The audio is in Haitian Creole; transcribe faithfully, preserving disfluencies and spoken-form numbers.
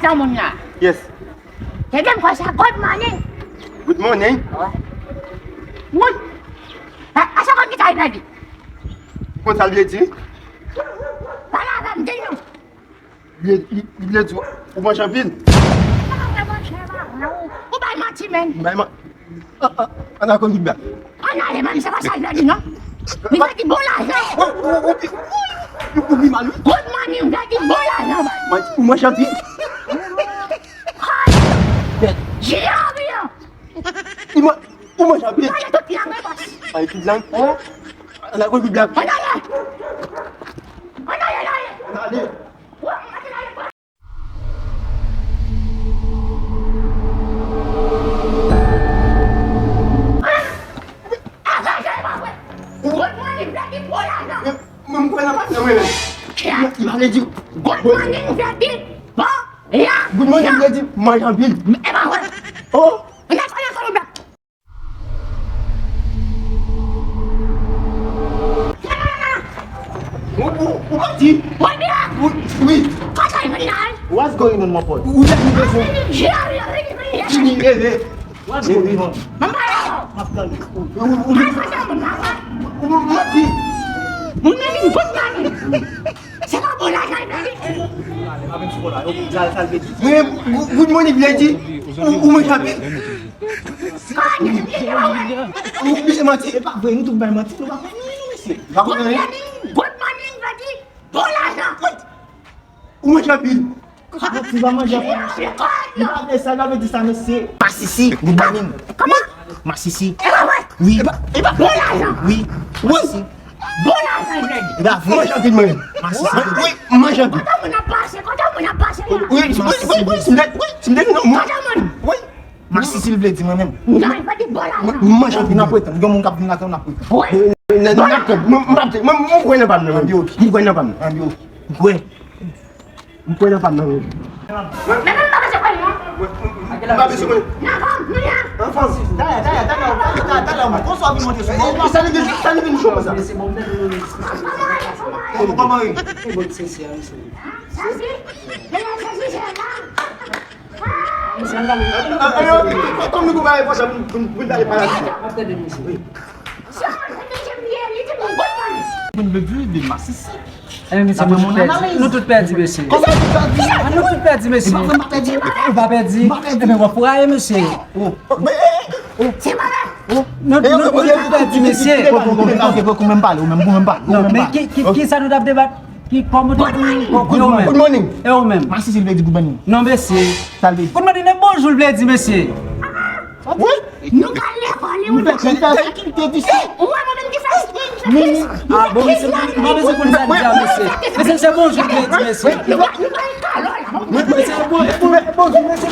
Sa moun la. Yes. Te gen m kwè sa good morning. Good morning. Wi. Wi. A, a sa konn ki sa l vle di? Konn sa l vle di? Pale avè m, di nou. Li, li, li vle di ou manje anpil. Ou bay manti, menn. Bay man-, an, an, an a konn Bibla. An ale, menn, se pa sa l vle di, non. Li vle di bon lajan. Ou, ou, ou, ou, ou, ou pi mal, wi. Good morning vle di bon lajan, bay. Ou manje anpil. Jiyò, jiyò. Ou man-, ou manje anpil. Pale tout lang, wi, bòs. Pale tout lang. An a konn Bibla. An ale. An ale, an ale. An ale. Mwen, mwen, mwen kwè nan patnè mwen menm. Li vle di good morning vle di bon la. Good morning vle di manje anpil. E pa vre. Oh. Ann al fè yon solo blòk. Ou, ou, ou pati? Mwen byen. Wi, wi. Kòman w ye la? What's going on, mon pote? Ou te vin bezwen. Vini, vini, vini. Vini, vini. What's going on? Mwen pa la. M ap tande. Ou, ou, ou, ou pati? Moun nan vin good morning. Se pa bon lajan, li vle di. Men, good morning vle di ou, ou manje anpil. Ou, ou se manti. E pa vre, nou tout bay manti, nou pa konn anyen, non, mesye. Pa konn anyen. Good morning vle di bon lajan. Ou manje anpil. Manti, pa manje anpil, mesye. Nou pa vle sa, nou pa vle di sa, mesye. Masisi, good morning. Kòman? Masisi. E pa vre. Wi. E pa, e pa bon lajan. Wi. Masisi. Bon lajan, Greg. Manje anpil, mwen. Masisi. Wi, manje anpil. Kote moun ap pase? Kote moun ap pase la? Wi, wi, wi, wi, si m te, wi, si m te vin nan mwen. Kote moun? Wi. Masisi l vle di mwen menm. Non, li pa di bon lajan. Manje anpil. N ap pretann. Gen moun k ap vin lakay ou, n ap pretann. Wi. N ap pretann. Mwen, mwen, mwen, mwen kwè nan pa m nan, mwen. Mwen kwè nan pa m. Mwen kwè. M kwè nan pa m nan, wi. Men, men, m pa bezwen konnen, non. M pa bezwen konnen. Nan fòm, nou ye. An fòm. Talè, talè, talè, talè, talè, talè, kòman w vin monte sou mwen? Sa li vin, sa li vin cho konsa? Kòman, kòman, kòman? E bon, se, se, se. Sezi? Genyen sezi, se la. Kòm nou konpare pou sa, pou, pou, pou n pale pa la. M ap tande misye. Wi. Moun vle di de masisi. Enben, mesye, nou tout pèdi, nou tout pèdi, mesye. Kòman nou tout pèdi? Ah, nou tout pèdi, mesye. Ou pa pèdi? Ou pa pèdi? Enben, w ap fraye, mesye. Oh. Se pa vre. Nou, nou, nou tout pèdi, mesye. Ok, ok, ok, ou menm pale, ou menm, ou menm pale. Non, men ki, ki, ki sa nou t ap debat? Ki, kòman te di? Good morning. E ou menm? Masisi vle di good morning. Non, mesye. Sa l vle di? Good morning, e bonjou l vle di, mesye. Wi. Nou ka lekòl, wi. Ou wè mwen menm ki fè, ki fè kiss. Ah, bon, misye, m pa bezwen konn sa l di a, mesye. Mesye, se bonjou l vle di, mesye. Nou ka, nou ka lekòl la. Mesye, bon, bon, bonjou, mesye.